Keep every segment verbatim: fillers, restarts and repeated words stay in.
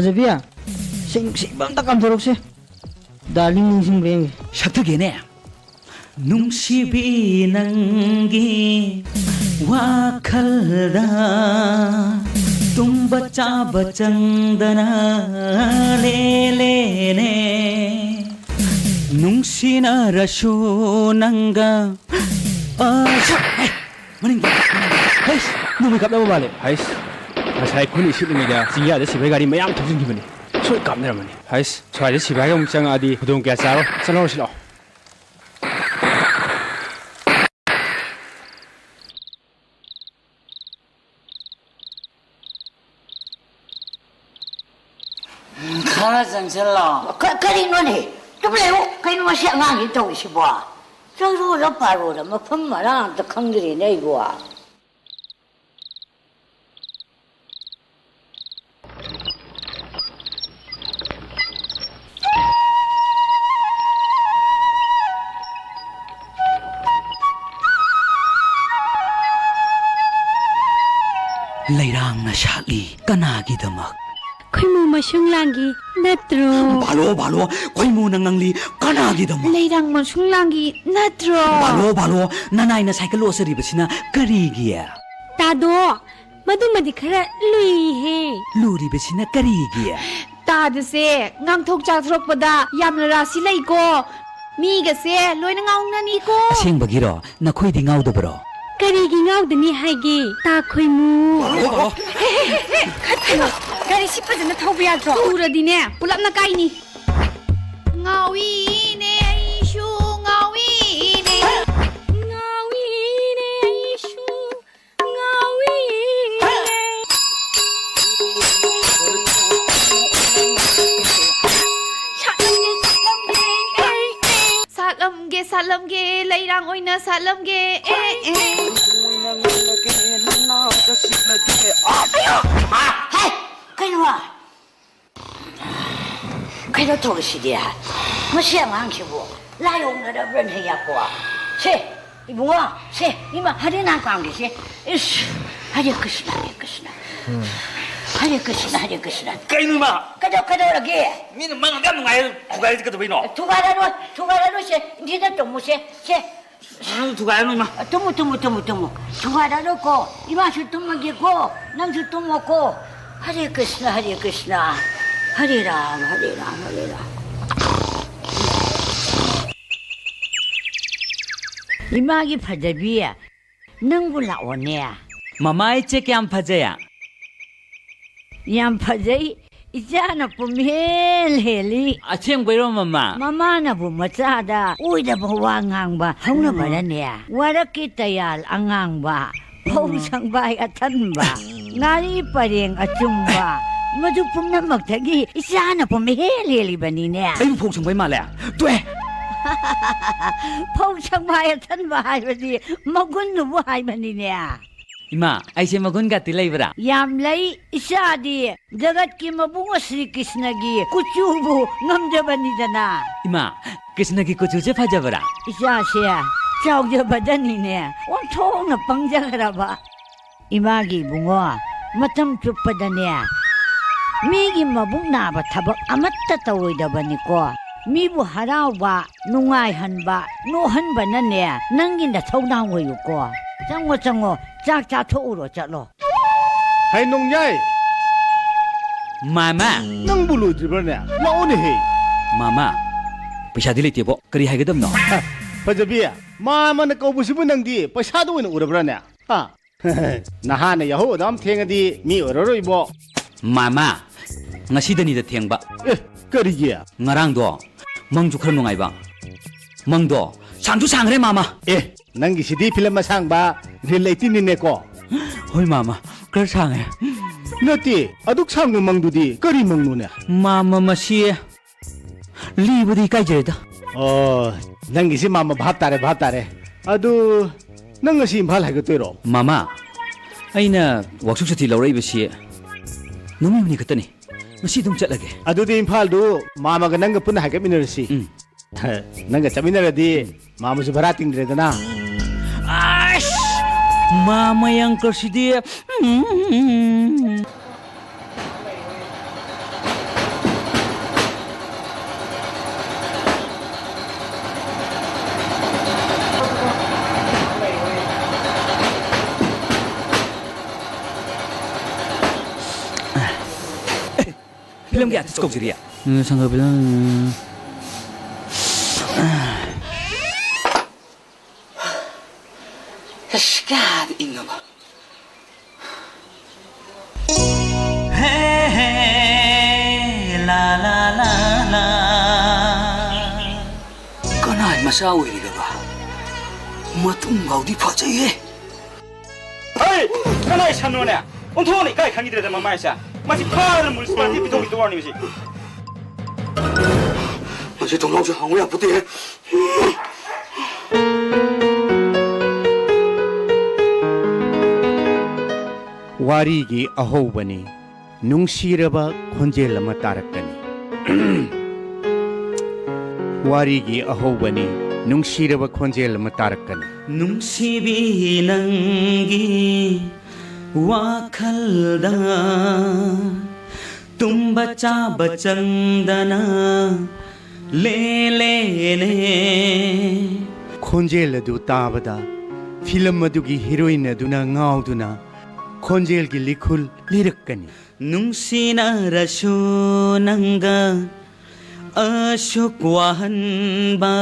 ꯐꯖꯕꯤ, ꯁꯤ ꯅꯨꯡꯁꯤꯕ ꯑꯝꯇ ꯀꯥꯝꯊꯣꯔꯛꯁꯦ꯫ ꯗꯥꯔꯂꯤꯡ ꯅꯤꯡꯁꯤꯡꯕ꯭ꯔꯥ ꯌꯦꯡꯒꯦ꯫ ꯁꯛꯊꯒꯦꯅꯦ꯫ ꯅꯨꯡꯁꯤꯕꯤ ꯅꯪꯒꯤ ꯋꯥꯈꯜꯗ ꯇꯨꯝꯕ ꯆꯥꯕ ꯆꯪꯗꯅ ꯂꯦꯂꯦꯅꯦ꯫ ꯅꯨꯡꯁꯤꯅꯔꯁꯨ ꯅꯪꯒ ꯑ, ꯍꯩ! ꯃꯅꯤꯡꯗ꯫ ꯍꯩꯁ! ꯅꯣꯡꯃꯩ ꯀꯥꯞꯅꯕ ꯃꯥꯜꯂꯦ꯫ ꯍꯩꯁ! ꯉꯁꯥꯏ ꯑꯩꯈꯣꯏꯅ ꯏꯁꯤꯠꯂꯤꯉꯩꯗ ꯆꯤꯡꯌꯥꯗ ꯁꯤꯐꯥꯏ ꯒꯥꯔꯤ ꯃꯌꯥꯝ ꯊꯧꯖꯤꯟꯈꯤꯕꯅꯤ꯫ ꯁꯣꯏ ꯀꯥꯞꯅꯔꯝꯃꯅꯤ꯫ ꯍꯩꯁ! ꯁ꯭ꯋꯥꯏꯗ ꯁꯤꯐꯥꯏꯒ ꯑꯃꯨꯛ ꯆꯪꯉꯛꯑꯗꯤ ꯈꯨꯗꯣꯡ ꯀꯌꯥ ꯆꯥꯔꯣꯏ꯫ ꯆꯠꯍꯧꯔꯁꯤ ꯂꯥꯛꯑꯣ꯫ ꯈꯔ ꯆꯪꯁꯤꯜꯂꯣ꯫ ꯀ-, ꯀꯔꯤꯅꯣꯅꯦ? ꯆꯨꯝ ꯂꯩꯌꯨ꯫ ꯀꯩꯅꯣ ꯃꯁꯤ ꯑꯉꯥꯡꯁꯤ ꯇꯧꯔꯤꯁꯤꯕꯣ? ꯆꯠꯂꯣꯔ ꯄꯥꯔꯣꯔ ꯃꯐꯝ ꯃꯔꯥꯡ ꯑꯝꯇ ꯈꯪꯗ꯭ꯔꯦꯅꯦ ꯑꯩꯕꯣ꯫ ꯂꯩꯔꯥꯡꯅ ꯁꯥꯠꯂꯤ ꯀꯅꯥꯒꯤꯗꯃꯛ? ꯈꯣꯏꯃꯨ ꯃꯁꯨꯡ ꯂꯥꯡꯒꯤ ꯅꯠꯇ꯭ꯔꯣ? ꯚꯥꯂꯣ, ꯚꯥꯂꯣ, ꯈꯣꯏꯃꯨꯅ ꯉꯪꯂꯤ ꯀꯅꯥꯒꯤꯗꯃꯛ? ꯂꯩꯔꯥꯡ ꯃꯁꯨꯡ ꯂꯥꯡꯒꯤ ꯅꯠꯇ꯭ꯔꯣ? ꯚꯥꯂꯣ, ꯚꯥꯂꯣ, ꯅꯅꯥꯏꯅ ꯁꯥꯏꯀꯜ ꯑꯣꯠꯆꯔꯤꯕꯁꯤꯅ ꯀꯔꯤꯒꯤ? ꯇꯥꯗꯣ, ꯃꯗꯨꯃꯗꯤ ꯈꯔ ꯂꯨꯏꯍꯦ꯫ ꯂꯨꯔꯤꯕꯁꯤꯅ ꯀꯔꯤꯒꯤ? ꯇꯥꯗꯁꯦ, ꯉꯥꯡꯊꯣꯛ ꯆꯥꯊꯣꯔꯛꯄꯗ ꯌꯥꯝꯅ ꯔꯥꯁꯤ ꯂꯩꯀꯣ꯫ ꯃꯤꯒꯁꯦ ꯂꯣꯏꯅ ꯉꯥꯎꯅꯅꯤꯀꯣ꯫ ꯑꯁꯦꯡꯕꯒꯤꯔꯣ? ꯅꯈꯣꯏꯗꯤ ꯉꯥꯎꯗꯕꯔꯣ? ꯀꯔꯤꯒꯤ ꯉꯥꯎꯗꯅꯤ ꯍꯥꯏꯒꯦ? ꯇꯥ ꯈꯣꯏꯃꯨ꯫ ꯍꯦ, ꯍꯦ, ꯍꯦ, ꯍꯦ, ꯈꯠꯀꯅꯨ꯫ ꯒꯥꯔꯤꯁꯤ ꯐꯖꯅ ꯊꯧꯕ ꯌꯥꯗ꯭ꯔꯣ? ꯊꯧꯔꯗꯤꯅꯦ, ꯄꯨꯂꯞꯅ ꯀꯥꯏꯅꯤ꯫ ꯉꯥꯎꯏꯅꯦ ꯑꯩꯁꯨ, ꯉꯥꯎꯏꯅꯦ꯫ ꯉꯥꯎꯏꯅꯦ ꯑꯩꯁꯨ, ꯉꯥꯎꯏꯅꯦ꯫ ꯁꯥꯠꯂꯝꯒꯦ, ꯁꯥꯠꯂꯝꯒꯦ, ꯑꯦ, ꯑꯦ꯫ ꯁꯥꯠꯂꯝꯒꯦ, ꯁꯥꯠꯂꯝꯒꯦ, ꯂꯩꯔꯥꯡ ꯑꯣꯏꯅ ꯁꯥꯠꯂꯝꯒꯦ, ꯑꯦ, ꯑꯦ꯫ ꯑꯌꯣ! ꯍꯦ! ꯀꯩꯅꯣ? ꯀꯩꯅꯣ ꯇꯧꯔꯤꯁꯤꯗꯤ? ꯃꯁꯤ ꯑꯉꯥꯡꯁꯤꯕꯨ ꯂꯥꯏ ꯑꯣꯛꯅꯔꯕ꯭ꯔꯅꯦ ꯌꯥꯀꯣ? ꯁꯦ, ꯏꯕꯨꯡꯉꯣ, ꯁꯦ, ꯏꯃꯥ, ꯍꯔꯦ ꯅꯥ ꯀꯥꯡꯒꯤꯁꯦ꯫ ꯏꯁ, ꯍꯔꯦ ꯀ꯭ꯔꯤꯁꯅ, ꯍꯔꯦ ꯀ꯭ꯔꯤꯁꯅ꯫ ꯎꯝ꯫ ꯍꯔꯦ ꯀ꯭ꯔꯤꯁꯅ, ꯍꯔꯦ ꯀ꯭ꯔꯤꯁꯅ꯫ ꯀꯩꯅꯣ, ꯏꯃꯥ? ꯀꯩꯗꯧ-, ꯀꯩꯗꯧꯔꯒꯦ? ꯃꯤꯅ ꯃꯪꯒꯟꯗ ꯌꯥꯝ ꯅꯨꯡꯉꯥꯏ, ꯊꯨꯒꯥꯏꯔꯗꯤ ꯀꯩꯗꯧꯕꯩꯅꯣ? ꯊꯨꯒꯥꯏꯔꯅꯨ, ꯊꯨꯒꯥꯏꯔꯅꯨ, ꯁꯦ, ꯏꯟꯊꯤꯗ ꯇꯨꯝꯃꯨꯁꯦ, ꯁꯦ꯫ ꯅꯪ ꯊꯨꯒꯥꯏꯔꯅꯨ, ꯏꯃꯥ꯫ ꯇꯨꯝꯃꯨ, ꯇꯨꯝꯃꯨ, ꯇꯨꯝꯃꯨ, ꯇꯨꯝꯃꯨ꯫ ꯊꯨꯒꯥꯏꯔꯅꯨꯀꯣ꯫ ꯏꯃꯥꯁꯨ ꯇꯨꯝꯃꯒꯦꯀꯣ꯫ ꯅꯪꯁꯨ ꯇꯨꯝꯃꯣꯀꯣ꯫ ꯍꯔꯦ ꯀ꯭ꯔꯤꯁꯅ, ꯍꯔꯦ ꯀ꯭ꯔꯤꯁꯅ꯫ ꯍꯔꯦ ꯔꯥꯝ, ꯍꯔꯦ ꯔꯥꯝ, ꯍꯔꯦ ꯔꯥꯝ꯫ ꯏꯃꯥꯒꯤ ꯐꯖꯕꯤ, ꯅꯪꯕꯨ ꯂꯥꯛꯑꯣꯅꯦ꯫ ꯃꯃꯥ, ꯑꯩ ꯆꯦ ꯀꯌꯥꯝ ꯐꯖꯩ? ꯌꯥꯝ ꯐꯖꯩ꯫ ꯏꯆꯥꯅ ꯄꯨꯝꯍꯦꯜ ꯍꯦꯜꯂꯤ꯫ ꯑꯁꯦꯡꯕꯩꯔꯣ, ꯃꯃꯥ? ꯃꯃꯥꯅꯕꯨ ꯃꯆꯥꯗ ꯑꯣꯏꯗꯕ ꯋꯥ ꯉꯥꯡꯕ ꯍꯧꯅꯕꯔꯅꯦ? ꯋꯥꯔꯛꯀꯤ ꯇꯌꯥꯜ ꯑꯉꯥꯡꯕ, ꯐꯧ ꯁꯪꯕꯥꯏ ꯑꯊꯟꯕ, ꯉꯥꯔꯤ ꯄꯔꯦꯡ ꯑꯆꯨꯝꯕ, ꯃꯗꯨ ꯄꯨꯝꯅꯃꯛꯇꯒꯤ ꯏꯆꯥꯅ ꯄꯨꯝꯍꯦꯜ ꯍꯦꯜꯂꯤꯕꯅꯤꯅꯦ꯫ ꯑꯩꯕꯨ ꯐꯧ ꯁꯪꯕꯥꯏ ꯃꯥꯜꯂꯦ? ꯇꯣꯛꯑꯦ꯫ ꯐꯧ ꯁꯪꯕꯥꯏ ꯑꯊꯟꯕ ꯍꯥꯏꯕꯗꯤ ꯃꯒꯨꯟꯗꯨꯕꯨ ꯍꯥꯏꯕꯅꯤꯅꯦ꯫ ꯏꯃꯥ, ꯑꯩꯁꯦ ꯃꯒꯨꯟꯒꯗꯤ ꯂꯩꯕ꯭ꯔꯥ? ꯌꯥꯝ ꯂꯩ꯫ ꯏꯆꯥꯗꯤ ꯖꯒꯠꯀꯤ ꯃꯕꯨꯡ ꯁ꯭ꯔꯤ ꯀ꯭ꯔꯤꯁꯅꯒꯤ ꯀꯨꯆꯨꯕꯨ ꯉꯝꯖꯕꯅꯤꯗꯅ꯫ ꯏꯃꯥ, ꯀ꯭ꯔꯤꯁꯅꯒꯤ ꯀꯨꯆꯨꯁꯦ ꯐꯖꯕ꯭ꯔꯥ? ꯏꯆꯥꯁꯦ ꯆꯥꯎꯖꯕꯗꯅꯤꯅꯦ ꯑꯣꯟꯊꯣꯛꯅ ꯄꯪꯖꯈ꯭ꯔꯕ꯫ ꯏꯃꯥꯒꯤ ꯏꯕꯨꯡꯉꯣ, ꯃꯇꯝ ꯆꯨꯞꯄꯗꯅꯦ ꯃꯤꯒꯤ ꯃꯕꯨꯛ ꯅꯥꯕ ꯊꯕꯛ ꯑꯃꯠꯇ ꯇꯧꯔꯣꯏꯗꯕꯅꯤꯀꯣ꯫ ꯃꯤꯕꯨ ꯍꯔꯥꯎꯕ, ꯅꯨꯡꯉꯥꯏꯍꯟꯕ, ꯅꯣꯛꯍꯟꯕꯅꯅꯦ ꯅꯪꯒꯤ ꯅꯊꯧꯗꯥꯡ ꯑꯣꯏꯌꯨꯀꯣ꯫ ꯆꯪꯉꯣ, ꯆꯪꯉꯣ, ꯆꯥꯛ ꯆꯥꯊꯣꯛꯎꯔꯣ, ꯆꯠꯂꯣ꯫ ꯍꯩ ꯅꯣꯡꯌꯥꯏ! ꯃꯥꯃ! ꯅꯪꯕꯨ ꯂꯣꯏꯗ꯭ꯔꯤꯕ꯭ꯔꯅꯦ? ꯂꯥꯛꯑꯣꯅꯦꯍꯦ! ꯃꯥꯃ, ꯄꯩꯁꯥꯗꯤ ꯂꯩꯇꯦꯕꯣ, ꯀꯔꯤ ꯍꯥꯏꯒꯗꯕꯅꯣ? ꯍ, ꯐꯖꯕꯤ, ꯃꯥꯃꯅ ꯀꯧꯕꯁꯤꯕꯨ ꯅꯪꯗꯤ ꯄꯩꯁꯥꯗ ꯑꯣꯏꯅ ꯎꯔꯕ꯭ꯔꯅꯦ? ꯍꯥ? ꯅꯍꯥꯅ ꯌꯥꯍꯧ ꯑꯗꯨꯝ ꯊꯦꯡꯉꯗꯤ ꯃꯤ ꯑꯣꯏꯔꯔꯣꯏꯕꯣ꯫ ꯃꯥꯃ, ꯉꯁꯤꯗꯅꯤꯗ ꯊꯦꯡꯕ꯫ ꯑꯦ, ꯀꯔꯤꯒꯤ? ꯉꯔꯥꯡꯗꯣ ꯃꯪꯁꯨ ꯈꯔ ꯅꯨꯡꯉꯥꯏꯕ꯫ ꯃꯪꯗꯣ ꯁꯥꯡꯁꯨ ꯁꯥꯡꯈ꯭ꯔꯦ, ꯃꯥꯃ꯫ ꯑꯦ, ꯅꯪꯒꯤꯁꯤꯗꯤ ꯐꯤꯂꯝ ꯑꯁꯥꯡꯕ ꯔꯤꯌꯦꯂꯤꯇꯤꯅꯤꯅꯦꯀꯣ꯫ ꯍꯣꯏ, ꯃꯥꯃ, ꯈꯔ ꯁꯥꯡꯉꯦ꯫ ꯅꯠꯇꯦ, ꯑꯗꯨꯛ ꯁꯥꯡꯕ ꯃꯪꯗꯨꯗꯤ ꯀꯔꯤ ꯃꯪꯅꯣꯅꯦ? ꯃꯥꯃ, ꯃꯁꯤ ꯂꯤꯕꯗꯤ ꯏꯀꯥꯏꯖꯔꯦꯗ꯫ ꯑꯣ, ꯅꯪꯒꯤꯁꯤ ꯃꯥꯃ ꯚꯥꯞ ꯇꯥꯔꯦ, ꯚꯥꯞ ꯇꯥꯔꯦ꯫ ꯑꯗꯨ ꯅꯪ ꯉꯁꯤ ꯏꯝꯐꯥꯜ ꯍꯥꯏꯒꯠꯇꯣꯏꯔꯣ? ꯃꯥꯃ, ꯑꯩꯅ ꯋꯥꯛꯁꯣꯞ ꯁꯨꯇꯤ ꯂꯧꯔꯛꯏꯕꯁꯤ ꯅꯨꯃꯤꯠ ꯍꯨꯝꯅꯤ ꯈꯛꯇꯅꯤ꯫ ꯉꯁꯤ ꯑꯗꯨꯝ ꯆꯠꯂꯒꯦ꯫ ꯑꯗꯨꯗꯤ ꯏꯝꯐꯥꯜꯗꯨ ꯃꯥꯃꯒ ꯅꯪꯒ ꯄꯨꯟꯅ ꯍꯥꯏꯒꯠꯃꯤꯟꯅꯔꯁꯤ꯫ ꯎꯝ꯫ ꯅꯪꯒ ꯆꯠꯃꯤꯟꯅꯔꯗꯤ ꯃꯥꯃꯁꯨ ꯚꯔꯥ ꯇꯤꯡꯗ꯭ꯔꯦꯗꯅ꯫ ꯑꯁ! ꯃꯥꯃ ꯑꯪꯀꯜꯁꯤꯗꯤ, ꯎꯝ꯫ ꯐꯤꯂꯝꯒꯤ ꯑꯥꯔꯇꯤꯁ ꯀꯧꯖꯔꯤ꯫ ꯎꯝ, ꯁꯪꯒ ꯐꯤꯂꯝ, ꯎꯝ꯫ ꯑꯁ, ꯀꯌꯥꯗ ꯏꯪꯉꯕ꯫ ꯍꯦ, ꯍꯦ, ꯂꯥ, ꯂꯥ, ꯂꯥ, ꯂꯥ꯫ ꯀꯅꯥꯏ ꯃꯆꯥ ꯑꯣꯏꯔꯤꯒꯕ? ꯃꯇꯨꯡ ꯐꯥꯎꯗꯤ ꯐꯖꯩꯍꯦ꯫ ꯍꯩ! ꯀꯅꯥꯏ ꯁꯟꯅꯣꯅꯦ? ꯑꯣꯟꯊꯣꯛꯅ ꯏꯀꯥꯏ ꯈꯪꯈꯤꯗ꯭ꯔꯦꯗ ꯃꯃꯥꯏꯁꯦ꯫ ꯃꯁꯤ ꯐꯥꯗꯅ ꯃ꯭ꯌꯨꯅꯤꯁꯤꯄꯥꯂꯤꯇꯤ ꯄꯤꯊꯣꯛꯈꯤꯗꯧꯔꯅꯤ ꯃꯁꯤ꯫ ꯃꯁꯤ ꯊꯣꯡꯅꯥꯎꯁꯦ ꯍꯥꯡꯕ ꯌꯥꯄꯣꯠꯇꯦꯍꯦ꯫ ꯋꯥꯔꯤꯒꯤ ꯑꯍꯧꯕꯅꯤ꯫ ꯅꯨꯡꯁꯤꯔꯕ ꯈꯣꯟꯖꯦꯜ ꯑꯃ ꯇꯥꯔꯛꯀꯅꯤ꯫ ꯋꯥꯔꯤꯒꯤ ꯑꯍꯧꯕꯅꯤ, ꯅꯨꯡꯁꯤꯔꯕ ꯈꯣꯟꯖꯦꯜ ꯑꯃ ꯇꯥꯔꯛꯀꯅꯤ꯫ ꯅꯨꯡꯁꯤꯕꯤ, ꯅꯪꯒꯤ ꯋꯥꯈꯜꯗ ꯇꯨꯝꯕ ꯆꯥꯕ ꯆꯪꯗꯅ ꯂꯦꯂꯦꯅꯦ꯫ ꯈꯣꯟꯖꯦꯜ ꯑꯗꯨ ꯇꯥꯕꯗ ꯐꯤꯂꯝ ꯑꯗꯨꯒꯤ ꯍꯤꯔꯣꯏꯟ ꯑꯗꯨꯅ ꯉꯥꯎꯗꯨꯅ ꯈꯣꯟꯖꯦꯜꯒꯤ ꯂꯤꯈꯨꯜ ꯂꯤꯔꯛꯀꯅꯤ꯫ ꯅꯨꯡꯁꯤꯅꯔꯁꯨ ꯅꯪꯒ ꯑꯁꯨꯛ ꯋꯥꯍꯟꯕ꯫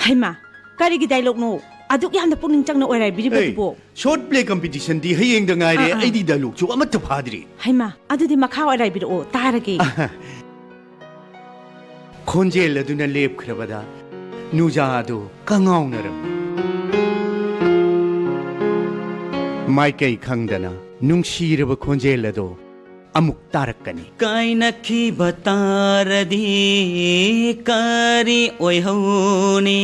ꯍꯩꯃꯥ, ꯀꯔꯤꯒꯤ ꯗꯥꯏꯂꯣꯒꯅꯣ ꯑꯗꯨꯛ ꯌꯥꯝꯅ ꯄꯨꯛꯅꯤꯡ ꯆꯪꯅ ꯑꯣꯏꯔꯥꯏꯕꯤꯔꯤꯕꯗꯨꯕꯣ? ꯑꯦ, ꯁꯣꯔꯠ ꯄ꯭ꯂꯦ ꯀꯝꯄꯤꯇꯤꯁꯟꯗꯤ ꯍꯌꯦꯡꯗ ꯉꯥꯏꯔꯦ, ꯑꯥ, ꯑꯥ꯫ ꯑꯩꯗꯤ ꯗꯥꯏꯂꯣꯒꯁꯨ ꯑꯃꯠꯇ ꯐꯥꯗ꯭ꯔꯤ꯫ ꯍꯩꯃꯥ, ꯑꯗꯨꯗꯤ ꯃꯈꯥ ꯑꯣꯏꯔꯥꯏꯕꯤꯔꯛꯑꯣ, ꯇꯥꯔꯒꯦ꯫ ꯑꯍ꯫ ꯈꯣꯟꯖꯦꯜ ꯑꯗꯨꯅ ꯂꯦꯞꯈ꯭ꯔꯕꯗ ꯅꯨꯖꯥ ꯑꯗꯨ ꯀꯉꯥꯎꯅꯔꯝꯃꯤ꯫ ꯃꯥꯏꯀꯩ ꯈꯪꯗꯅ ꯅꯨꯡꯁꯤꯔꯕ ꯈꯣꯟꯖꯦꯜ ꯑꯗꯨ ꯑꯃꯨꯛ ꯇꯥꯔꯛꯀꯅꯤ꯫ ꯀꯥꯏꯅꯈꯤꯕ ꯇꯥꯔꯗꯤ ꯀꯔꯤ ꯑꯣꯏꯍꯧꯅꯤ?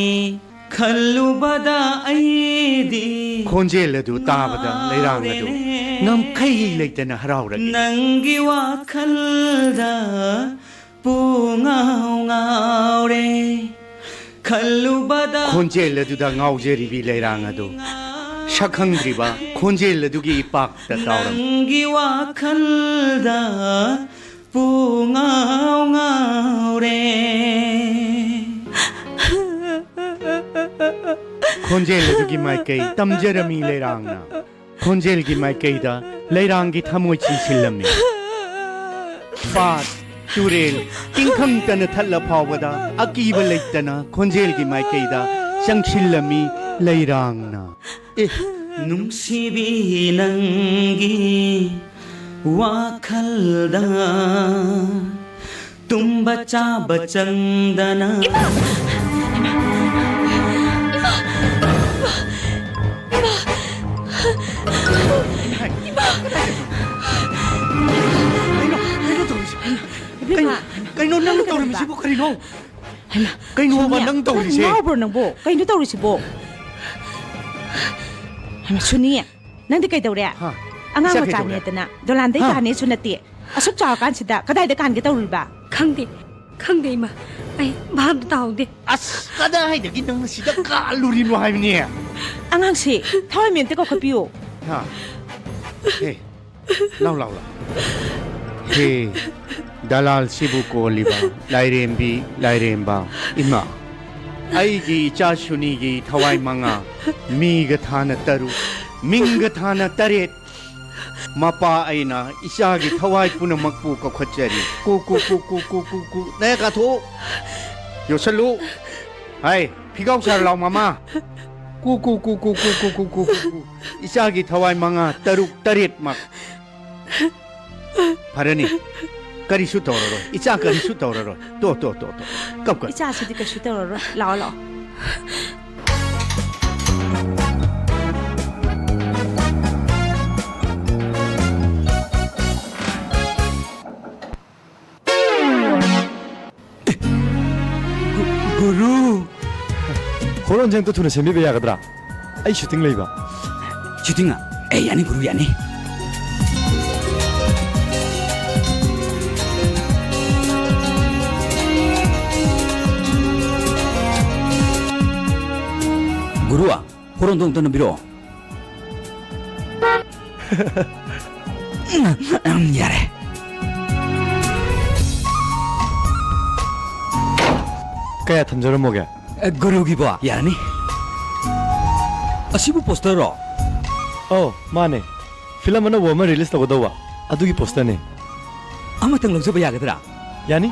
ꯈꯜꯂꯨꯕꯗ ꯑꯩꯗꯤ ꯈꯣꯟꯖꯦꯜ ꯑꯗꯨ ꯇꯥꯕꯗ ꯂꯩꯔꯥꯡ ꯑꯗꯨ ꯉꯥꯎꯔꯦꯅꯦ꯫ ꯉꯝꯈꯩ ꯂꯩꯇꯅ ꯍꯔꯥꯎꯔꯛꯏ꯫ ꯅꯪꯒꯤ ꯋꯥꯈꯜꯗ ꯄꯨꯡꯉꯥꯎ ꯉꯥꯎꯔꯦ꯫ ꯈꯜꯂꯨꯕꯗ ꯈꯣꯟꯖꯦꯜ ꯑꯗꯨꯗ ꯉꯥꯎꯖꯔꯤꯕꯤ ꯂꯩꯔꯥꯡ ꯑꯗꯨ ꯁꯛꯈꯪꯗ꯭ꯔꯤꯕ ꯈꯣꯟꯖꯦꯜ ꯑꯗꯨꯒꯤ ꯏꯄꯥꯛꯇ ꯇꯥꯎꯔꯝꯃꯤ꯫ ꯅꯪꯒꯤ ꯋꯥꯈꯜꯗ ꯄꯨꯡꯉꯥꯎ ꯉꯥꯎꯔꯦ꯫ ꯈꯣꯟꯖꯦꯜ ꯑꯗꯨꯒꯤ ꯃꯥꯏꯀꯩ ꯇꯝꯖꯔꯝꯃꯤ ꯂꯩꯔꯥꯡꯅ꯫ ꯈꯣꯟꯖꯦꯜꯒꯤ ꯃꯥꯏꯀꯩꯗ ꯂꯩꯔꯥꯡꯒꯤ ꯊꯃꯣꯏ ꯆꯤꯡꯁꯤꯜꯂꯝꯃꯤ꯫ ꯄꯥꯠ, ꯇꯨꯔꯦꯜ, ꯇꯤꯡꯈꯪꯇꯅ ꯊꯠꯂ ꯐꯥꯎꯕꯗ ꯑꯀꯤꯕ ꯂꯩꯇꯅ ꯈꯣꯟꯖꯦꯜꯒꯤ ꯃꯥꯏꯀꯩꯗ ꯆꯪꯁꯤꯜꯂꯝꯃꯤ ꯂꯩꯔꯥꯡꯅ꯫ ꯑꯦ, ꯅꯨꯡꯁꯤꯕꯤ ꯅꯪꯒꯤ ꯋꯥꯈꯜꯗ ꯇꯨꯝꯕ ꯆꯥꯕ ꯆꯪꯗꯅ꯫ ꯀꯩꯅꯣ, ꯀꯩꯅꯣ ꯇꯧꯔꯤꯁꯦ? ꯏꯕꯦꯝꯃ, ꯀꯩꯅꯣ, ꯀꯩꯅꯣ ꯅꯪ ꯀꯩꯗꯧꯔꯤꯕ? ꯇꯧꯔꯤꯁꯤꯕꯨ ꯀꯔꯤꯅꯣ? ꯍꯩꯃꯥ, ꯀꯩꯅꯣꯕ ꯁꯨꯅꯤ, ꯅꯪ ꯇꯧꯔꯤꯁꯦ? ꯉꯥꯎꯕ꯭ꯔꯣ ꯅꯪꯕꯣ? ꯀꯩꯅꯣ ꯇꯧꯔꯤꯁꯤꯕꯣ? ꯍꯩꯃꯥ, ꯁꯨꯅꯤ, ꯅꯪꯗꯤ ꯀꯩꯗꯧꯔꯦ? ꯍꯥ? ꯑꯉꯥꯡ ꯏꯆꯥ ꯃꯆꯥꯅꯦ ꯀꯩꯗꯧꯔꯦ? ꯍꯥꯏꯗꯅ ꯗꯣꯂꯥꯟꯗꯩ ꯍꯥ? ꯀꯥꯅꯦꯁꯨ ꯅꯠꯇꯦ꯫ ꯑꯁꯨꯛ ꯆꯥꯎꯔꯀꯥꯟꯁꯤꯗ ꯀꯗꯥꯏꯗ ꯀꯥꯟꯒꯦ ꯇꯧꯔꯤꯕ? ꯈꯪꯗꯦ, ꯈꯪꯗꯦ ꯏꯃꯥ, ꯑꯩ ꯚꯥꯞ ꯇꯥꯍꯧꯗꯦ꯫ ꯑꯁ, ꯀꯗꯥꯏꯗꯒꯤ ꯅꯪꯅ ꯁꯤꯗ ꯀꯥꯜꯂꯨꯔꯤꯅꯣ ꯍꯥꯏꯕꯅꯤ? ꯑꯉꯥꯡꯁꯦ ꯊꯋꯥꯏ ꯃꯦꯝꯇ ꯀꯧꯈꯠꯄꯤꯌꯨ꯫ ꯍꯥ? ꯍꯦ, ꯂꯥꯎ, ꯂꯥꯎ, ꯂꯥꯎ꯫ ꯍꯦ, ꯗꯂꯥꯜꯁꯤꯕꯨ ꯀꯣꯜꯂꯤꯕ ꯂꯥꯏꯔꯦꯝꯕꯤ, ꯂꯥꯏꯔꯦꯝꯕ, ꯏꯃꯥ, ꯑꯩꯒꯤ ꯏꯆꯥ ꯁꯨꯅꯤꯒꯤ ꯊꯋꯥꯏ ꯃꯉꯥ, ꯃꯤꯒ ꯊꯥꯅ ꯇꯔꯨꯛ, ꯃꯤꯡꯒ ꯊꯥꯅ ꯇꯔꯦꯠ꯫ ꯃꯄꯥ ꯑꯩꯅ ꯏꯆꯥꯒꯤ ꯊꯋꯥꯏ ꯄꯨꯝꯅꯃꯛꯄꯨ ꯀꯧꯈꯠꯆꯔꯤ꯫ ꯀꯨ, ꯀꯨ, ꯀꯨ꯫ ꯅꯌꯥ ꯀꯥꯊꯣꯛꯎ꯫ ꯌꯣꯠꯁꯜꯂꯨ꯫ ꯍꯥꯏ, ꯐꯤꯒꯥꯎ ꯁꯥꯔ ꯂꯥꯎ, ꯃꯃꯥ꯫ ꯀꯨ, ꯀꯨ, ꯀꯨ꯫ ꯏꯆꯥꯒꯤ ꯊꯋꯥꯏ ꯃꯉꯥ, ꯇꯔꯨꯛ, ꯇꯔꯦꯠꯃꯛ꯫ ꯐꯔꯅꯤ꯫ ꯀꯔꯤꯁꯨ ꯇꯧꯔꯔꯣꯏ꯫ ꯏꯆꯥ ꯀꯔꯤꯁꯨ ꯇꯧꯔꯔꯣꯏ꯫ ꯇꯣ, ꯇꯣ, ꯇꯣ, ꯇꯣ꯫ ꯀꯞ, ꯀꯞ꯫ ꯏꯆꯥꯁꯤꯗꯤ ꯀꯩꯁꯨ ꯇꯧꯔꯔꯣꯏ꯫ ꯂꯥꯛꯑꯣ, ꯂꯥꯛꯑꯣ꯫ ꯒꯨ-, ꯒꯨꯔꯨ! ꯍꯣꯔꯣꯟꯁꯦ ꯑꯝꯇ ꯊꯨꯅ ꯁꯦꯝꯕꯤꯕ ꯌꯥꯒꯗ꯭ꯔꯥ? ꯑꯩ ꯁꯨꯇꯤꯡ ꯂꯩꯕ꯫ ꯁꯨꯇꯤꯡ? ꯑꯦ, ꯌꯥꯅꯤ ꯒꯨꯔꯨ, ꯌꯥꯅꯤ꯫ ꯒꯨꯔꯨ, ꯍꯣꯔꯣꯟꯗꯣ ꯑꯝꯇ ꯅꯝꯕꯤꯔꯛꯑꯣ꯫ ꯎꯝ, ꯌꯥꯔꯦ꯫ ꯀꯌꯥ ꯊꯝꯖꯔꯝꯃꯣꯒꯦ? ꯑ, ꯒꯨꯔꯨꯒꯤꯕꯣ? ꯌꯥꯔꯅꯤ꯫ ꯑꯁꯤꯕꯨ ꯄꯣꯁꯇꯔꯔꯣ? ꯑꯧ, ꯃꯥꯅꯦ꯫ ꯐꯤꯂꯝ ꯑꯅꯧꯕ ꯑꯃ ꯔꯤꯂꯤꯁ ꯇꯧꯒꯗꯧꯕ, ꯑꯗꯨꯒꯤ ꯄꯣꯁꯇꯔꯅꯦ꯫ ꯑꯃꯇꯪ ꯂꯧꯖꯕ ꯌꯥꯒꯗ꯭ꯔꯥ? ꯌꯥꯅꯤ꯫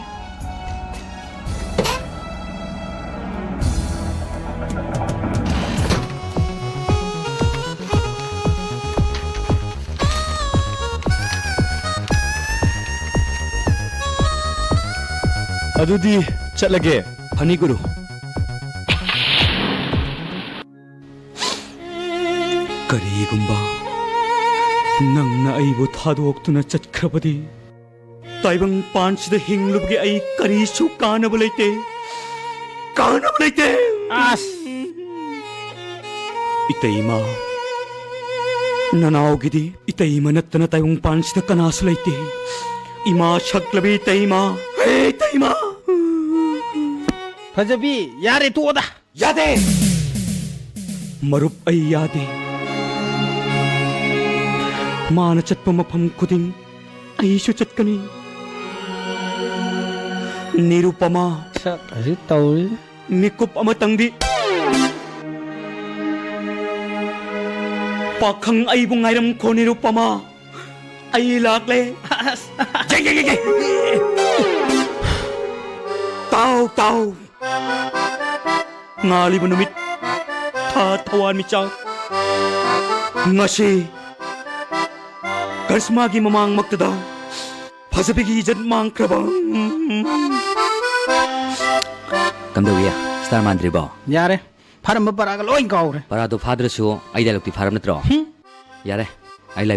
ꯑꯗꯨꯗꯤ ꯆꯠꯂꯒꯦ꯫ ꯐꯅꯤ, ꯒꯨꯔꯨ꯫ ꯀꯔꯤꯒꯨꯝꯕ ꯅꯪꯅ ꯑꯩꯕꯨ ꯊꯥꯗꯣꯛꯇꯨꯅ ꯆꯠꯈ꯭ꯔꯕꯗꯤ, ꯇꯥꯏꯕꯪꯄꯥꯟꯁꯤꯗ ꯍꯤꯡꯂꯨꯕꯒꯤ ꯑꯩ ꯀꯔꯤꯁꯨ ꯀꯥꯟꯅꯕ ꯂꯩꯇꯦ꯫ ꯀꯥꯟꯅꯕ ꯂꯩꯇꯦ꯫ ꯑꯁ! ꯏꯇꯩꯃ, ꯅꯅꯥꯎꯒꯤꯗꯤ ꯏꯇꯩꯃ ꯅꯠꯇꯅ ꯇꯥꯏꯕꯪꯄꯥꯟꯁꯤꯗ ꯀꯅꯥꯁꯨ ꯂꯩꯇꯦ꯫ ꯏꯃꯥ ꯁꯛꯂꯕꯤ ꯏꯇꯩꯃ, ꯍꯦ ꯏꯇꯩꯃ! ꯐꯖꯕꯤ, ꯌꯥꯔꯦ, ꯇꯣꯛꯑꯣꯗ꯫ ꯌꯥꯗꯦ! ꯃꯔꯨꯞ, ꯑꯩ ꯌꯥꯗꯦ꯫ ꯃꯥꯅ ꯆꯠꯄ ꯃꯐꯝ ꯈꯨꯗꯤꯡ ꯑꯩꯁꯨ ꯆꯠꯀꯅꯤ꯫ ꯅꯤꯔꯨꯄꯃꯥ꯫ ꯁꯛ ꯑꯁꯤ ꯇꯧꯔꯤ꯫ ꯃꯤꯀꯨꯞ ꯑꯃꯇꯪꯗꯤ ꯄꯥꯈꯪ ꯑꯩꯕꯨ ꯉꯥꯏꯔꯝꯈꯣ, ꯅꯤꯔꯨꯄꯃꯥ꯫ ꯑꯩ ꯂꯥꯛꯂꯦ꯫ ꯌꯦ, ꯌꯦ, ꯌꯦ, ꯌꯦ꯫ ꯇꯥꯎ, ꯇꯥꯎ꯫ ꯉꯥꯜꯂꯤꯕ ꯅꯨꯃꯤꯠ, ꯊꯥ ꯊꯋꯥꯟꯃꯤꯆꯥꯛ, ꯉꯁꯤ ꯀꯔꯤꯁꯃꯥꯒꯤ ꯃꯃꯥꯡꯃꯛꯇꯗ ꯐꯖꯕꯤꯒꯤ ꯏꯖꯠ ꯃꯥꯡꯈ꯭ꯔꯕ꯫ ꯀꯝꯗꯧꯏ? ꯁ꯭ꯇꯥꯔ ꯃꯥꯟꯗ꯭ꯔꯤꯕꯣ? ꯌꯥꯔꯦ, ꯐꯥꯔꯝꯕ ꯄꯔꯥꯒ ꯂꯣꯏ ꯀꯥꯎꯔꯦ꯫ ꯄꯔꯥꯗꯣ ꯐꯥꯗ꯭ꯔꯁꯨ ꯑꯩ ꯗꯥꯏꯂꯣꯛꯇꯤ ꯐꯥꯔꯕ ꯅꯠꯇ꯭ꯔꯣ? ꯍꯨꯝ꯫ ꯌꯥꯔꯦ, ꯑꯩ ꯂꯥꯏ